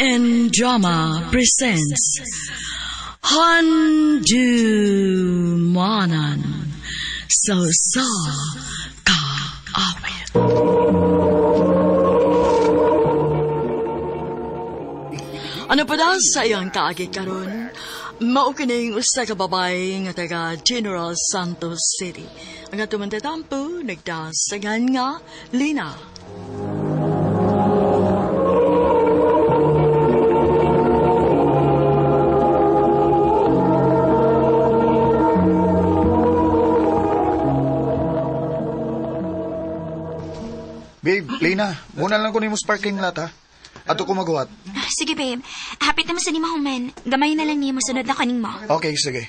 RMN Drama presents Handumanan sa Usa Ka Awit. Ano pa daw sa iyang kaagi karon? Mao kining usa ka babae nga taga General Santos City. Ang atong mantatampo nagdasagan nga Lina. Babe, Lina, muna lang ko nimo sa parking lot, ha? Ato ko maghuwat. Sige, babe. Hapit naman sa ni Mahuman. Gamay na lang niya, masunod na kaning mo. Okay, sige.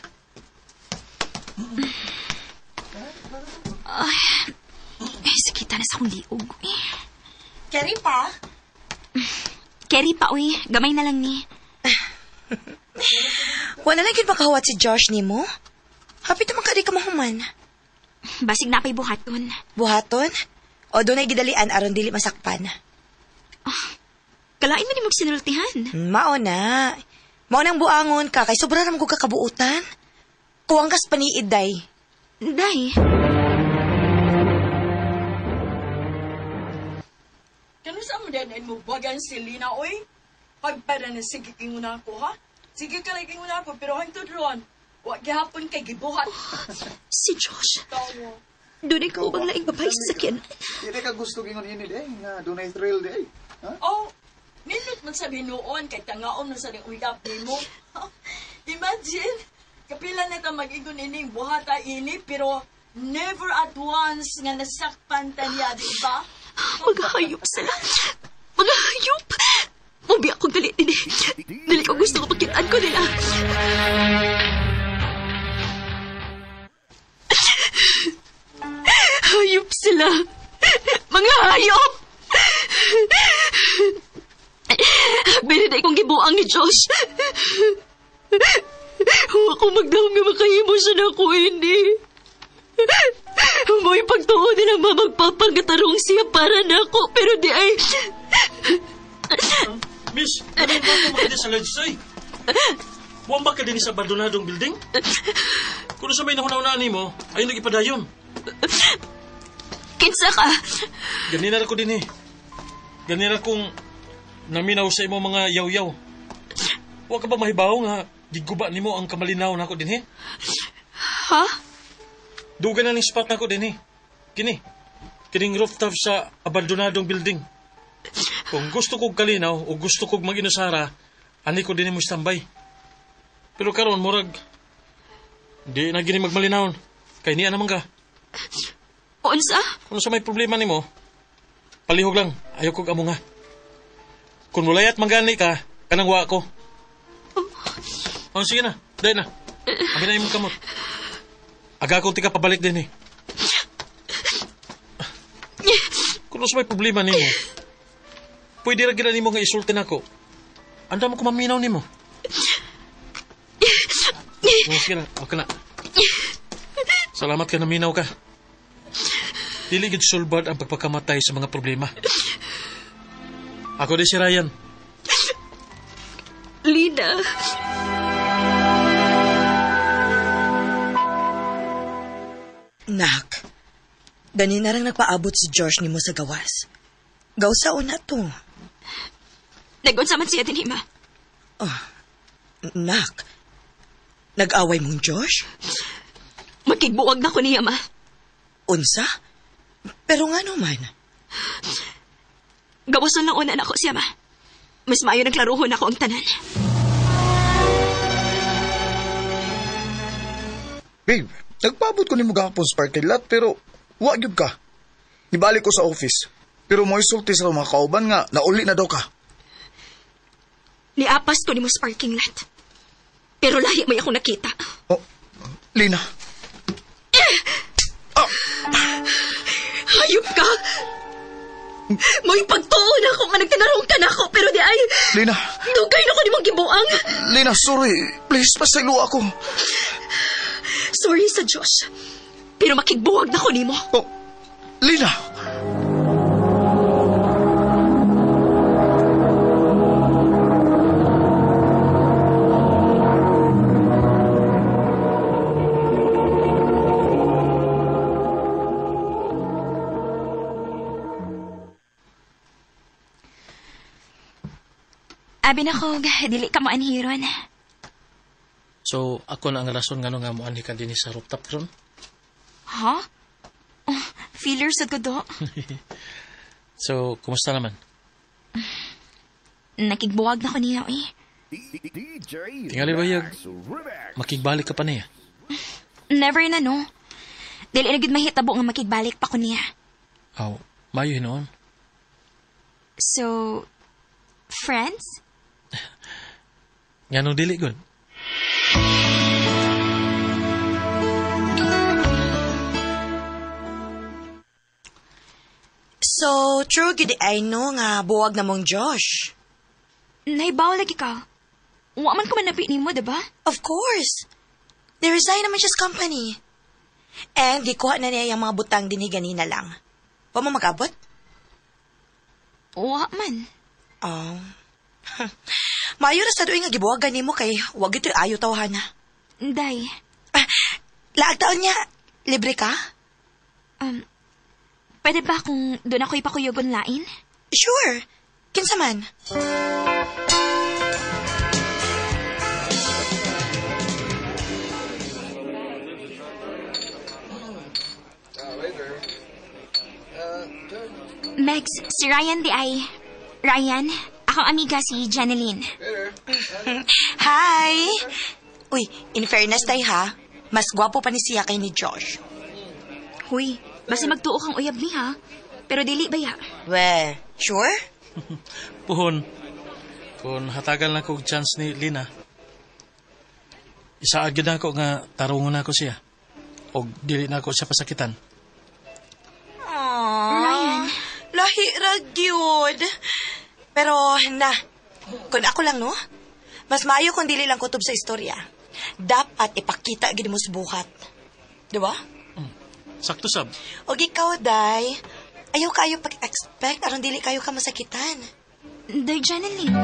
Ay, sakita na sa akong liog. Kerry pa? Kerry pa, uy. Gamay na lang ni. Wala lang yun makahuwat si Josh ni mo? Hapit naman ka di ka mahuman. Basig na pa'y buhaton. Buhaton? O doon ay gidalian aron dili masakpan. Kalain mo ni magsinultihan. Mao na. Mao nang buangon ka kay sobra naman ko kakabuutan. Kuwang kas paniid, day. Day. Kano sa mo din mo bagan si Lina, oy? Pagpara na sige inguna ko, ha? Sige ka lang inguna ko, pero hangtod ron, wa gihapon kay gibuhat. Si Josh. Tawo. Doon ikaw bang laing babae sa sakyan? Hindi ka gusto gingon ini, day, nga dunay thrill, day. Ha? Oh, nindot man sa binuon kay tangaon na sa ning uyap nimo. Imagine, kapila na ta mag-ingon ining buhata ini, pero never at once nga nasakpan ta niya, di ba? Maghayop sila. Maghayop! Mubi akong dali din. Dali ko gusto ko pagkitaan ko nila. Hayop sila. Mga hayop! Bili na ikong gibuang ni Josh. Huwag ko magdahom nga makahimo siya na ako, hindi. Mo'y pagtuo nila mamagpapangatarong siya para nako, pero di ay... Miss, ano ba ito sa ledge, ay? Buwan ba ka din sa abandonadong building? Kung sa may nahuna-unaan mo, ayun nagipadayon. Kinsa ka? Ganina ko din eh. Ganina kong naminaw sa imo mga yaw-yaw. Huwag ka ba mahibaw nga giguba nimo ang kamalinaw nako din eh? Ha? Duga na ning spot nako din eh. Kini. Kining rooftop sa abandonadong building. Kung gusto kog kalinaw o gusto kog mag-inusara, ani ko din mo standby. Pero karon murag di na gini magmalinawon. Kay niya naman ka. Unsa? Kung sa may problema nimo, palihog lang, ayaw kog amo nga. Kung mulayat manggani ka, kanang wa ko. Oh, sige na, dahil na. Abi na imong kamot. Aga kong tika pabalik din eh. Kung sa may problema nimo, pwede ra gid nimo nga isulti nako. Anda mo ko maminaw nimo. Oh, sige na, okay na. Salamat ka naminaw ka. Dili gid sulbad ang pagpakamatay sa mga problema. Ako di si Ryan. Lina. Nak, ganina rang nagpaabot si Josh nimo sa gawas. Gawsaon na to. Nagunsa man siya din, Ima. Oh, nak, nag-away mong Josh? Makigbuwag na ko niya, ma. Unsa? Pero nga naman. Gawason lang una na ako siya, ma. Mas maayo ng klaruhon ako ang tanan. Babe, nagpaabot ko nimo gahapon sa parking lot, pero wa gyud ka. Nibalik ko sa office. Pero mo isulti sa mga kauban nga nauli na daw ka. Niapas ko nimo sa parking lot. Pero lahi may akong nakita. Oh, Lina. Ah! Hayop ka! Mo'y pagtuon ako nga nagtinarong ka na ako, pero di ay... Lina! Dugay na ko nimong gibuang! Lina, sorry. Please, pasaylo ako. Sorry sa Diyos. Pero makigbuwag na ko nimo. Oh, Lina! Labi na ko, dili ka mo anhiron. So, ako na ang rason nga nga mo anhi ka dinhi sa rooftop ron? Ha? Oh, feelers sa ko do. So, kumusta naman? Nakigbuwag na ko niya, eh. Tingali ba yag, makigbalik ka pa niya? Never na, no? Dili na gid mahitabo nga makigbalik pa ko niya. Aw, mayo hinoon. So, friends? Nganong dili gud? So, true gid ay no nga buwag na mong Josh. Naibaw lagi ka. Wa man ko manapi nimo, diba? Of course. Ni-resign naman siya sa company. And gikuha na niya yung mga butang dinhi ganina lang. Wa mo mag-abot? Wa man. Oh. Maayo ra sa duay nga gibuwagan nimo kay wag ito'y ayo tawhana. Day. Ah, laag taon niya, libre ka? Pwede ba kung doon ako ipakuyogon lain? Sure. Kinsa man? Megs, si Ryan di ay. Ryan, akong amiga si Janeline. Hi! Uy, in fairness tay ha, mas gwapo pa ni siya kay ni Josh. Huy, basta magtuo kang uyab ni ha. Pero dili ba ya? We, sure? Puhon, kung hatagal na kog chance ni Lina, isaad gyud nako nga tarungon nako siya. Og dili nako siya pasakitan. Aww, Ryan. Lahi ra gyud. Pero na, kung ako lang no, mas maayo kung dili lang kutob sa istorya. Dapat ipakita gid mo sa buhat. Di ba? Sakto sab. Og ikaw, Day, ayaw kayo pag-expect aron dili kayo ka masakitan. Day Janeline.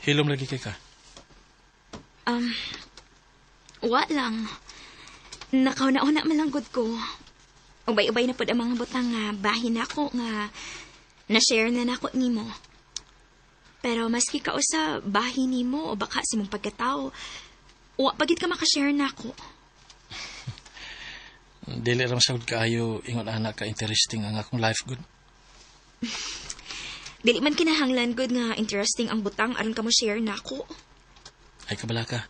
Hilom lagi kay ka. Wa lang. Nakauna-una man lang gud ko. Ubay-ubay na pud ang mga butang nga bahin nako nga na-share na nako nimo. Pero maski kausa bahin nimo o baka sa imong pagkatao, wa pagid ka makashare nako. Dili ra masagod kaayo ingon ana ka interesting ang akong life good. Dili man kinahanglan gud nga interesting ang butang aron ka mo share nako. Ay kabala ka.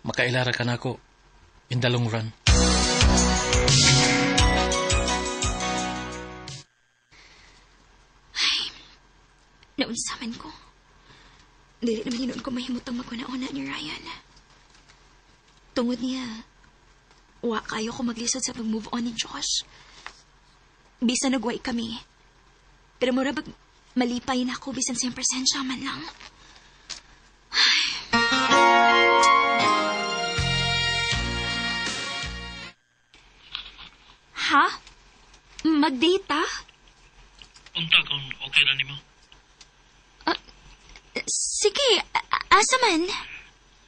Makailara ka nako in the long run. Naunsa man ko. Dili naman hinuon ko mahimutang maguna-una ni Ryan. Tungod niya, wa kayo ko maglisod sa pag-move on ni Josh. Bisan nagway kami. Pero mura bag malipay na ako bisan siyang presensya man lang. Ay. Ha? Mag-date ah? Unta kung okay na nimo. Sige, asa man?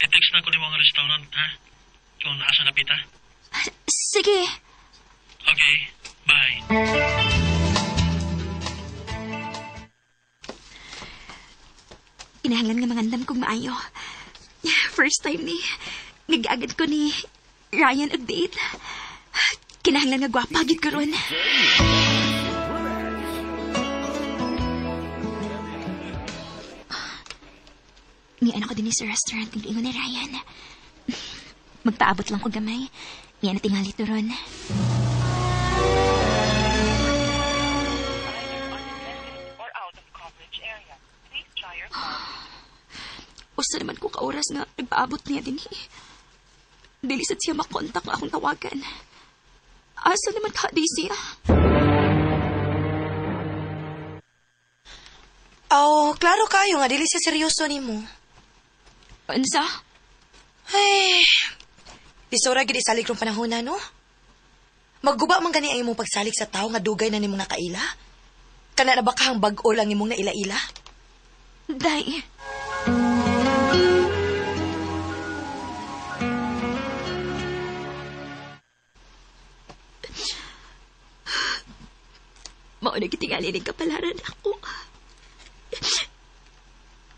I-text na ko nimo ang restaurant, ha? Kung asa na pita. Sige. Okay, bye. Kinahanglan nga mangandam kong maayo. First time ni, nag-agad ko ni Ryan og date. Kinahanglan nga gwapa gid ko ron. Niyan ako din sa restaurant ng ingon ni Ryan. Magpaabot lang ko gamay. Niyan na tingali to ron. Usa naman ko ka-oras nga nagpaabot niya din eh. Dili sad siya makontak nga akong tawagan. Asa naman ka di siya? Oh, klaro kayo nga dili siya seryoso nimo. Unsa? Ay, isora gid isalig rong panahon na, no? Magguba man gani ang imong pagsalig sa tao nga dugay na nimong nakaila? Kana na ba kahang bag-o lang imong naila-ila? Day. Mao na gitingali ning kapalaran ako.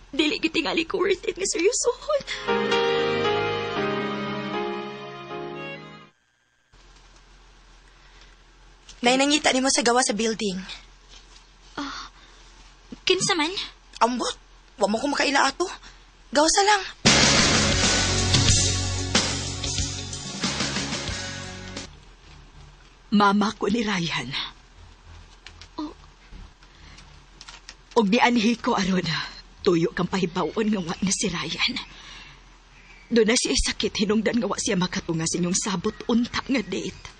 Dili gitingali ko worth it nga seryosohon. Nay, nangita nimo sa gawa sa building. Kinsa man? Ambot, wa mo ko makaila ato. Gawa sa lang. Mama ko ni Ryan. Oh. Og nianhi ko aron, tuyo kang pahibaw-on nga wa na si Ryan. Doon na siya sakit hinungdan nga wa siya makatunga sa inyong sabot unta nga date.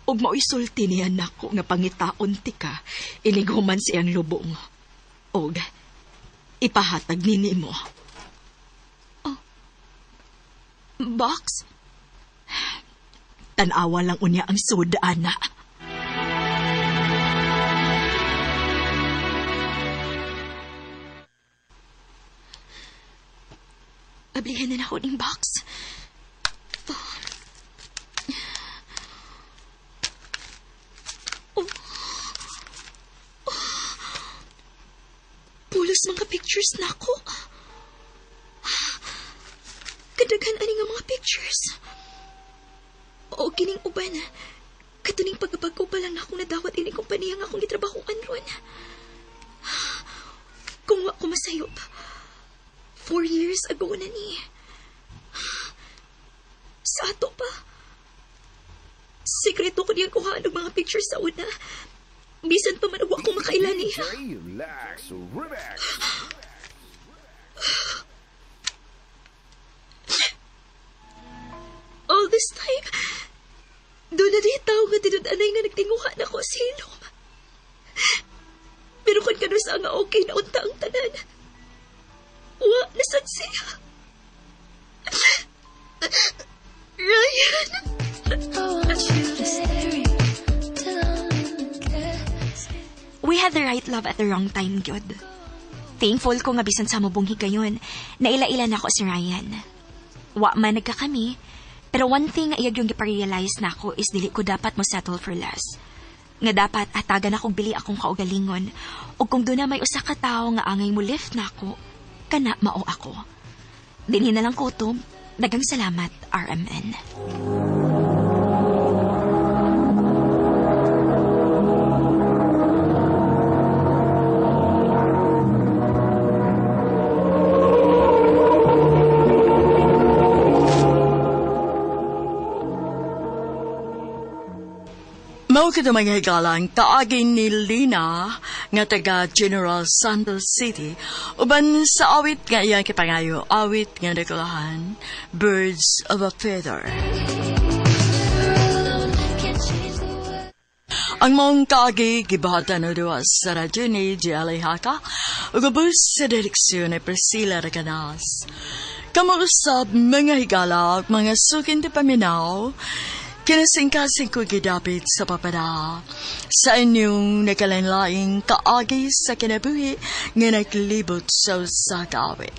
Og mao'y sulti niya nako nga pangitaon ti ka, inighuman siyang lubong. Og ipahatag ni nimo. Oh. Box? Tanawa lang unya ang suda, ana. Ablihan na ako ning box. Oh. Oh. Pulos mga pictures na ako. Kadaghan ani nga mga pictures. O kining uban. Katuning pagkabag-o pa lang akong nadawat ini kompanya nga akong gitrabahoan ron. Kung wa ko masayop, 4 years ago na ni. Sa ato pa. Sekreto ko niyang kuhaan og mga pictures sa una. Bisan pa man wa ko makaila niya. Relax, relax. All this time, doon na di tao nga tinud-anay nga nagtinguha na ko sa hilom. Pero kung kano sa nga okay na unta ang tanan, wa nasad siya. Ryan! We had the right love at the wrong time, gyud. Thankful ko nga bisan sa mabong higayon, naila-ila na ako si Ryan. Wa man nagkakami, pero one thing nga iyag yung gipa-realize na ako is dili ko dapat mo settle for less. Nga dapat atagan akong bili akong kaugalingon, o kung doon na may usa ka tawo nga angay mo lift na ako, kana mao ako. Dinhi na lang kutob. Dagang salamat, RMN. Mao kito mga higalang kaagi ni Lina nga taga General Santos City uban sa awit nga iyang kipangayo, awit nga nakulahan, Birds of a Feather. Ang maong kaagi gibahatan o duwa sa radyo ni G.L.A. Haka ug ubos sa direksyon ni Priscilla Recanas. Kamuusab mga higala ug mga sukin ti paminaw, kinasingkasing ko gidapit sa papada sa inyong nakalanlaing kaagi sa kinabuhi nga naglibot sa usa ka awit.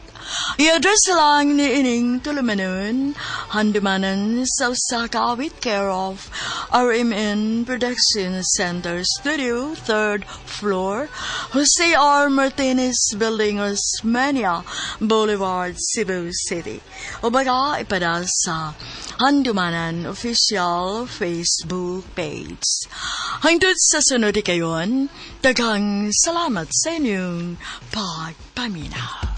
I-address lang ni ining tulumanon, handumanan sa usa ka awit, care of RMN Production Center Studio, 3rd floor, Jose R. Martinez Building, Osmeña Boulevard, Cebu City. O baga ipada sa Handumanan Official Facebook page. Hangtod sa sunod kayon, daghang salamat sa inyong pagpaminaw.